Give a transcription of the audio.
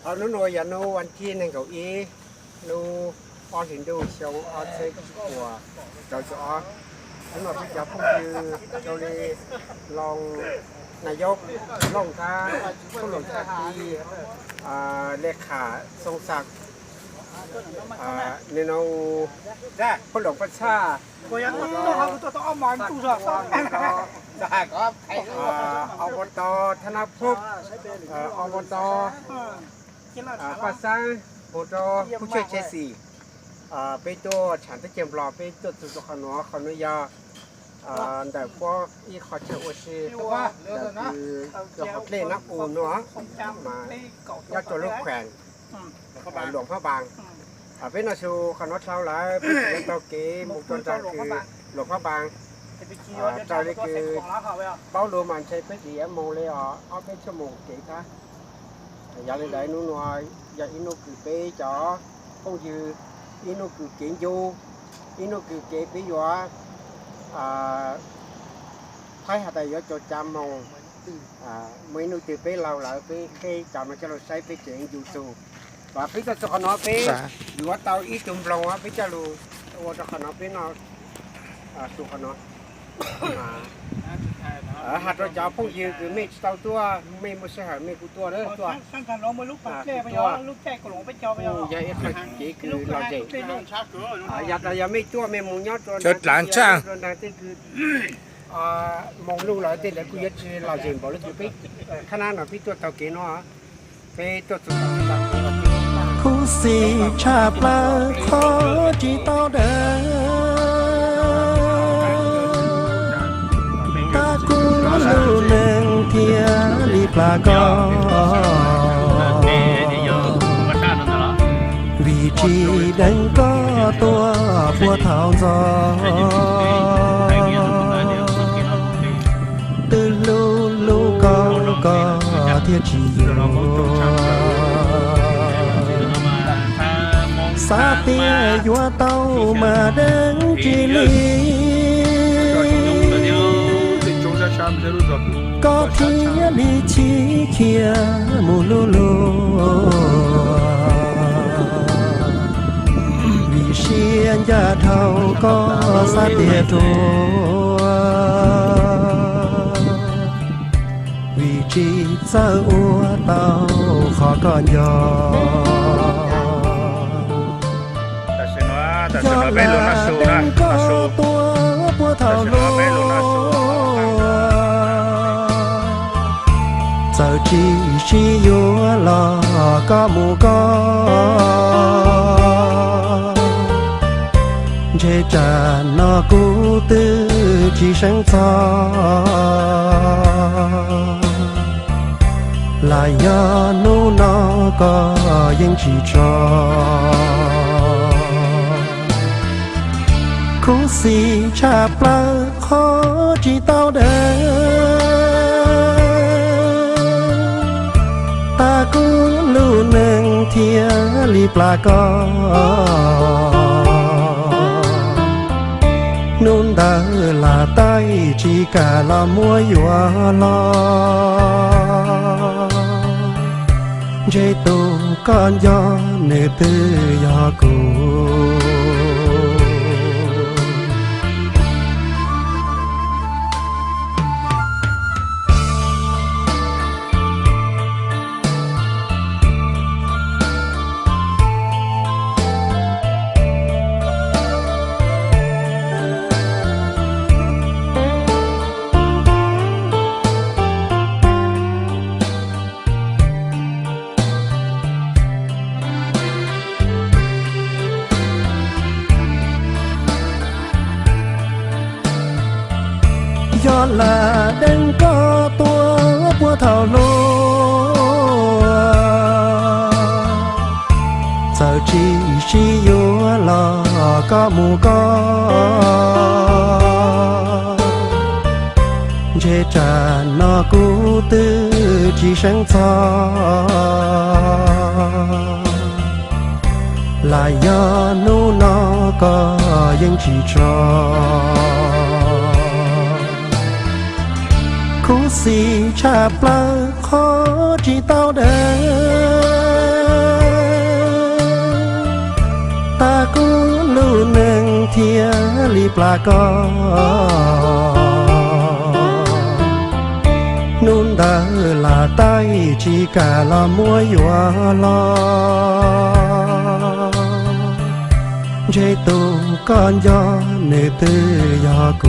Hnub no yog hnub vas thib nees nkaum ib, lub ob hlis ntuj xyoo ob txhiab cuaj puas rau caum ob. Hnub no peb cov phooj ywg rau li Loos, Nais Yob Looj Thab, Phub Loos Thab Ti, Li Kham Xoo Xas, Ni Noo, Phub Loos Paj Txhaj, Ob Pov Tov Thab Nab Phob, Ob Pov Tov Paj Xab, mus rau Phub Tshuaj Tsheb Xis. Peb tuaj tsham teb chaws Nplog, peb tuaj txug rau qhov nuav, qhov nuav yog ntawm puab ib qho chaw ua si ntawm kws yog qhov dlej Nab U no, mas nyob rau lub khueem Luam Phab Npas. Peb noj su qhov nuav dhau lawm, peb tseem yuav taug kev mus rau nram kws Luam Phab Npas. Raws li kws paub lug mas ntshe peb tseem yuav moog li os ob peb tshuaj moos kev thab. Yog li ntawd hnub nuav yog ib nub kws peb cov phooj ywg, ib nub kws kev ncu, ib nub kws kev peb yuav, thaib has tas yuav cov cav moos. Muaj ib nub twg peb laug lawm peb qheb cov no coj lug saib peb tseem ncu txug. Peb tuaj txug qhov nuav peb yuav tau ib tug nploog peb coj lug ua rau qhov nuav peb noj su qhov nuav. Has rau cov phooj ywg kws mej tsis tau tuaj, mej muaj sij hawm mej kuj tuaj, tuaj kuj yog ib qho kev kws lom zem. Yog tas yog mej tuaj mej mus nyob rua nraag tej kws moos lug lawm tej ntawd kuj yuav tsis lom zem npaum le kws peb khab nab no peb tuaj taug kev no, peb tuaj txug Khuv xim tshaj plawg qhov tsis tau dawb, tab kuv lub neej thiaj li plam koj. Vim tsis deev koj tuaj puag thaum ntxov, twb hlub hlub koj koj thiaj tsis yuav. Xav tias yuav tau mas deev tsis li, koj thiaj li chim khiav mus hlub luag. Vim siab ncaj dhau koj xav tias ruam, vim tsis txawj ua tau qhov koj nco. Yog lam deev koj tuaj puag thaum hlub, txawm tsis sib yuav los koj mus koj. Ntshe tsam no kuv twb tsis seev txog, lam yog hnub no koj yeej tsis tso. Khuv xim tshaj plawg qhov tsis tau dawb, tag kuv lub neej thiaj li plam koj. Hnub ntawd lam taij tsis kam los muab yuav hlo, ntshe tus koj nco nws twb yog kuv. Yog lam deev koj tuaj puag thaum hlub, txawm tsis sib yuav los koj mus koj. Ntshe tsam no kuv twb tsis seev txog, lam yog hnub no koj yeej tsis tso. Khuv xim tshaj plawg qhov tsis tau dawb, plab koj. Hnub ntawd lam taij tsis kam los muab yuav los, ntshe tus koj nco nws twb yog